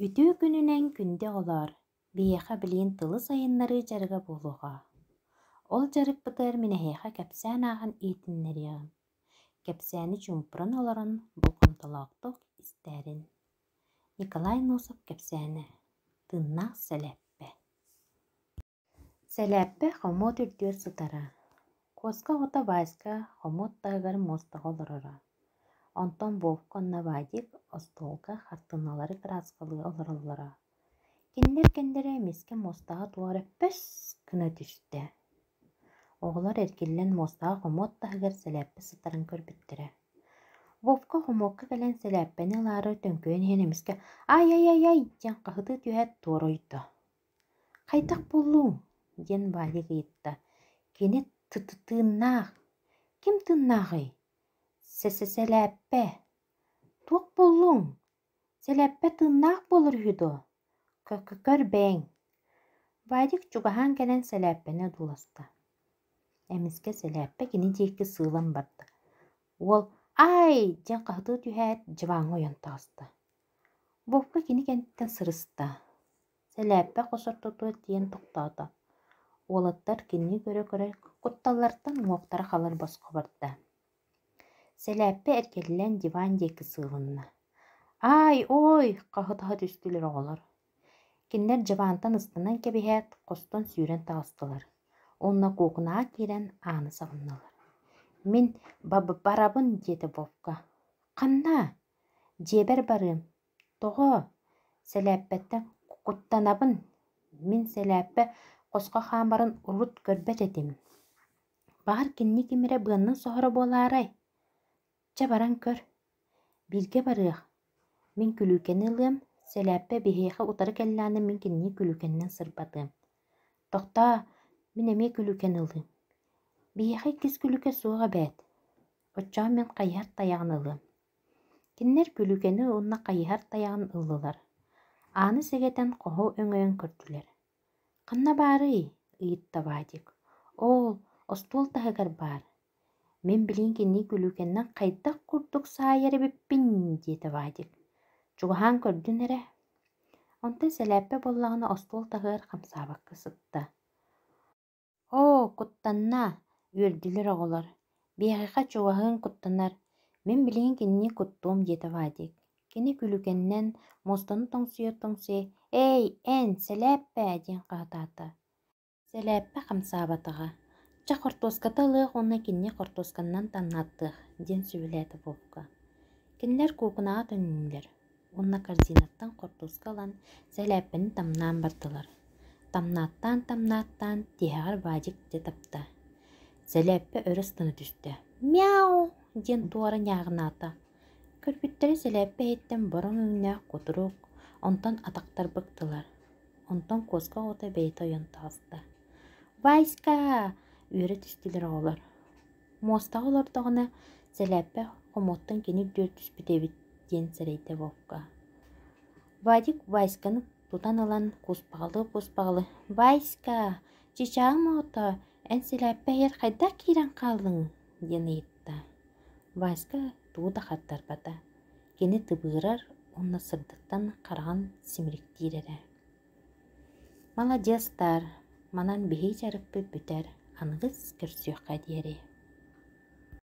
Үтүө күнүнэн күндү оҕолоор, биһиэхэ билигин тылы сайыннарыы дьарыга буолуоҕа. Ол дьарыкпытыгар мин эһиэхэ кэпсээн ааҕан иһитиннэриэҕим. Кэпсээни чуумпуран олорон болҕомтолоохтук истээрин. Николай Носов кэпсээнэ «Тыыннаах сэлээппэ». Сэлээппэ хомуот үрдүгэр сытара, куоска оҕото Васька хомуот таһыгар муостаҕа олороро, онтон Вовка уонна Вадик остуолга хартыыналары кырааскалыы олороллоро. Кинилэр кэннилэрэ эмискэ муостаҕа туох эрэ пөс гына түстэ. Оҕолор эргиллэн муостаҕа хомуот таһыгар сэлээппэ сытарын көрбүттэрэ. Вовка хомуокка кэлэн сэлээппэни ылаары төҥкөйөн иһэн эмискэ «Ай-ай-ай-ай» диэн хаһытыы түһээт туора ойдо. «Хайдах буоллуҥ?» диэн Вадик ыйытта. «Кини т-тыыннаах. Ким тыыннааҕый?» «Сэ-сэ-сэлээппэ». «Туох буоллуҥ? Сэлээппэ тыыннаах буолар үһү дуо? Кө-көр бэйэҥ». Вадик чугаһаан кэлэн сэлээппэни одууласта. Эмискэ сэлээппэ кини диэки сыылан барда. Уол «Ай!» диэн хаһытыы түһээт, дьыбааҥҥа ойон таҕыста. Вовка кини кэнниттэн сырыста. Сэлээппэ хос ортотугар тиийэн тохтоото. Уолаттар кинини көрө-көрө кутталларыттан уҥуохтара халыр босхо барда. Сэлээппэ эргиллэн диван диэки сыылынна. «Аай, ой!» хаһытаһа түстүлэр оҕолор. Кинилэр дьыбаантан ыстанан кэбиһээт, хостон сүүрэн таҕыстылар уонна куукунаҕа киирэн ааны саҕыннылар. «Мин ба-барабын» диэтэ Вовка. «Ханна?» «Дьиэбэр барыам. Тоҕо? Сэлээппэттэн куттанабын. Мин сэлээппэ хоско хаамарын урут көрбөт этим. Баҕар кинини ким эрэ быаннан соһоро буолаарай? Чэ баран көр. Бииргэ барыах. Мин күлүүкэни ылыам, сэлээппэ биһиэхэ утары кэллэҕинэ мин кинини күлүүкэннэн сырбатыам. Тохтоо, мин эмиэ күлүүкэни ылыым. Биһиэхэ иккис күлүүкэ суох эбээт. Оччоҕо мин хайыһар тайаҕын ылыам. Кинилэр күлүкэни уонна хайыһар тайаҕын ыллылар, ааны сэгэтэн хоһу өҥөйөн көрдүлэр. «Ханна баарый?» ыйытта Вадик. «Оол, остуол таһыгар баар. Мин билигин кинини күлүүкэннэн хайдах курдук саайар эбиппин» диэтэ Вадик. «Чугаһаан көрдүн эрэ». Онтон сэлээппэ буоллаҕына остуол таһыгар хамсаабакка сытта. Оо, куттанна, үөрдүлэр оҕолор, биһиэхэ чугаһыан куттанар, мин билигин кинини куттуом диэтэ Вадик. Кини күлүкэннэн муостаны тоҥсуйа-тоҥсуйа «Эй, эн, сэлээппэ!» диэн хаһытаата. Сэлээппэ хамсаабатаҕа, «Чэ, хортуоската ылыах уонна кинини хортуосканнан тамнааттыах» диэн сүбэлээтэ Вовка. Кинилэр куукунаҕа төнүннүлэр уонна корзинаттан хортуоска ылан сэлээппэни тамнаан бардылар. Тамнааттаан-тамнааттаан тиһэҕэр Вадик дьэ тапта. Сэлээппэ өрө ыстана түстэ. «Мяу!» диэн туора ньааҕынаата. Көрбүттэрэ сэлээппэ иһиттэн бороҥ өҥнөөх кутурук, онтон атахтар быктылар. Онтон куоска оҕото бэйэтэ ойон таҕыста. «Васька!» үөрэ түстүлэр оҕолор. Муостаҕа олордоҕуна, сэлээппэ хомуоттан кини үрдүгэр түспүт эбит диэн сэрэйдэ Вовка. Вадик Васьканы тутан ылан куспаҕалыы-куспаҕалыы «Васька, чычааҕым оҕото, эн сэлээппэ иһэр хайдах киирэн хааллыҥ?» диэн ыйытта. Васька тугу да хардарбата, кини тыбыырар уонна сырдыктан хараҕын симириктиир эрэ. Маладьыастар, манан биһиги дьарыкпыт бүтэр, аныгыс көрсүөххэ диэри.